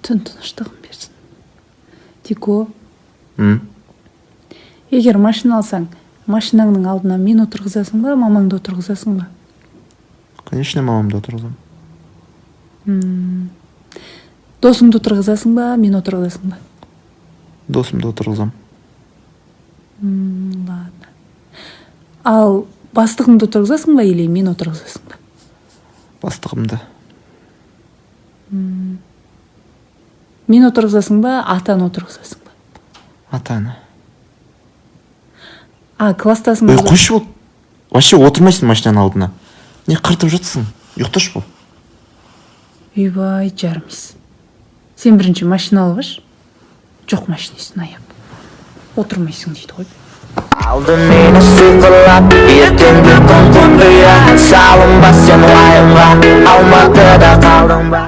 Түн тыныштығын берсін. Дико. М? Егер машина алсаң, машинаңның алдына мен отырғызасың ба, мамаңды отырғызасың ба? Конечно, мамамды отырғызамын. Досыңды отырғызасың ба, мен отырғызасың ба? Досымды отырғызамын. Ладно. Ал бастығыңды отырғызасың ба или мен отырғызасың ба? Бастығымды. Мен отырғызасың ба, атаны отырғызасың ба? Атаны. А класстасың? Ей, қойшы, бол, вообще отырмайсың машинаның алдына. Не қыртып жатсың? Ұйықташы, бол. Үйбай, жарымайсың. Сен бірінші машина алып алшы. Жоқ, машинесін аяп отырмайсың дейді ғой. Алды мені сиқырлап, ертеңгі күн құпия. Салынба сен уайымға, Алматыда қалдың ба?